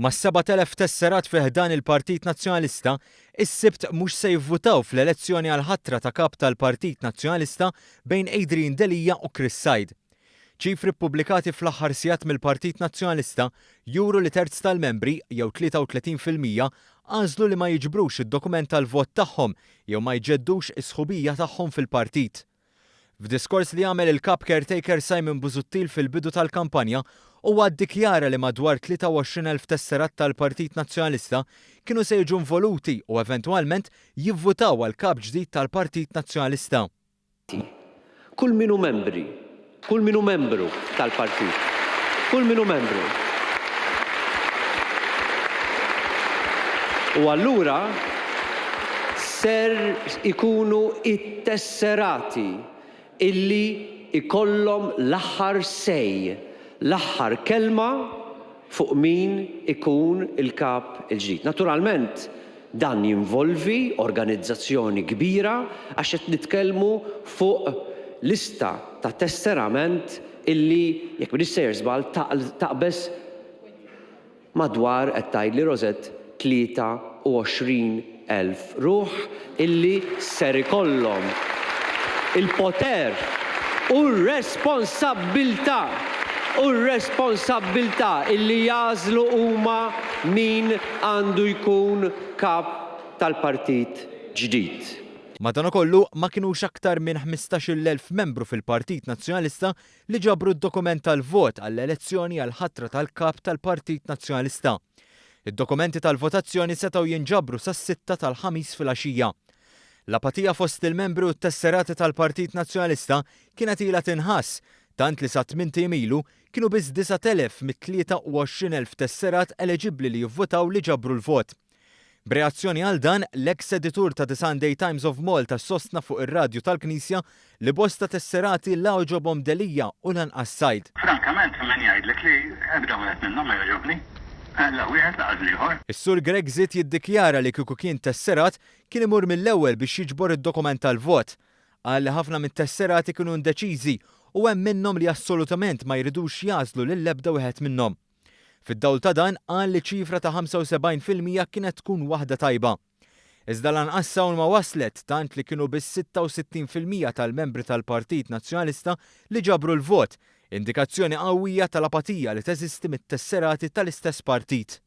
Mas-7,000 tesserat fi ħdan il-Partit Nazzjonalista, is-Sibt mhux se jivvutaw fl-elezzjoni għall-ħatra ta' Kap tal-Partit Nazzjonalista bejn Adrian Delia u Chris Said. Ċifri ppubblikati fl-aħħar sigħat mill-Partit Nazzjonalista juru li terz tal-membri, jew 33%, għażlu li ma jiġbrux id-dokument tal-vot tagħhom jew ma jġeddux is-sħubija tagħhom fil-partit. F'diskors li għamel il-Kap Caretaker Simon Busuttil fil-bidu tal-kampanja, huwa ddikjara li madwar 23,000 tesserat tal-Partit Nazzjonalista kienu se jiġu involuti u eventwalment jivvutaw għal Kap ġdid tal-Partit Nazzjonalista. Kull min hu membri, kull min hu membru tal-partit, kull min hu membru. U allura ser ikunu t-tesserati illi jkollhom l-aħħar say, l-aħħar kelma fuq min ikun il-Kap il-ġdid. Naturalment dan jinvolvi organizzazzjoni kbira għax qed nitkellmu fuq lista ta' tesserament illi, jekk m'iniex sejjer żball, taqbeż Madwar, qed tgħidli Rosette, 23,000 ruħ illi ser ikollhom il-poter u r-responsabbiltà, u r-responsabbiltà illi jagħżlu huma min għandu jkun Kap tal-partit ġdid. Madankollu, ma kinux aktar minn 15,000 membru fil-Partit Nazzjonalista li ġabru d-dokument tal-vot għall-elezzjoni għall-ħatra tal-Kap tal-Partit Nazzjonalista. Id-dokumenti tal-votazzjoni setgħu jinġabru sas-sitta tal-Ħamis filgħaxija. L-apatija fost il-membri u t-tesserati tal-Partit Nazzjonalista kienet ilha tinħass, tant li sa tmint ijiem ilu kienu biss 9,000 mit-23,000 tesserat eleġibbli li jivvutaw li ġabru l-vot. B'reazzjoni għal dan, l-eks editur ta' The Sunday Times of Malta sostna fuq ir-radju tal-Knisja li bosta tesserati la għoġobhom Delia u lanqas Said. Frankament, min jgħidlek li ebda wieħed minnhom ma jogħġobni. La wieħed laqas l-ieħor. Is-Sur Grech żied jiddikjara li kieku kien tesserat, kien imur mill-ewwel biex jiġbor id-dokument tal-vot. Qal li ħafna mit-tesserati kienu indeċiżi u hemm minnhom li assolutament ma jridux jagħżlu lill-ebda wieħed minnhom. Fid-dawl ta' dan, qal li ċifra ta' 75% kienet tkun waħda tajba. Iżda lanqas s'hawn ma waslet, tant li kienu biss 66% tal-membri tal-Partit Nazzjonalista li ġabru l-vot, indikazzjoni qawwija tal-apatija li teżisti mit-tesserati tal-istess partit.